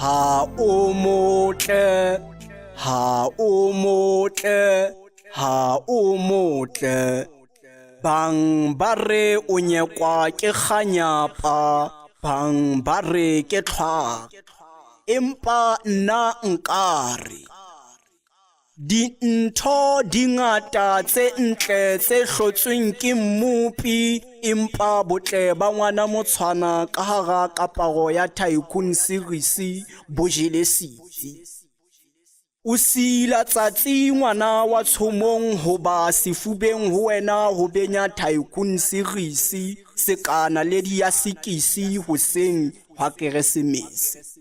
Ha o motle, ha o motle, ha o motle. Bang ba re o nyekwa ke kganyapa, bang ba re ke tlhwaka. Empa nna nkare dintho di ngata tse ntle tse hlotsweng ke Mmopi, empa botle ba ngwana motshwana ka hara kaparo ya Tycoon series bo jele setsi. O sila tsatsi ngwana wa tshomong hoba sefubeng ho wena ho benya Tycoon series seka naledi ya sekisi hoseng hwa Keresemese.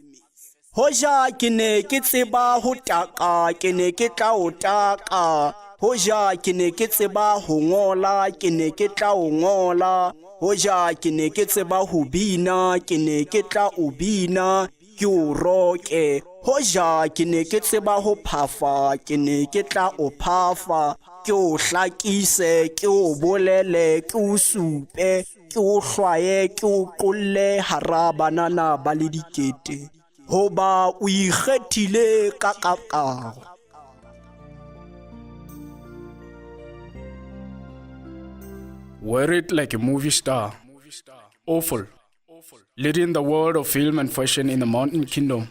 Hoja ke ne ke tseba ho taka, ke ne ke tla o taka. Hoja ke ne ke tseba ho ngola, ke ne ke tla o ngola. Hoja ke ne ke tseba ho bina, ke ne ke tla o bina, ke o roke. Hoja ke ne ke tseba ho phafa, ke ne ke tla o phafa, ke o hlakise, ke o bolele, ke o supe, ke o hlwaye, ke o qolle hara banana ba le dikete. Hoba o ikgethile ka kakaro. Wear it like a movie star. Awful. Leading the world of film and fashion in the Mountain Kingdom.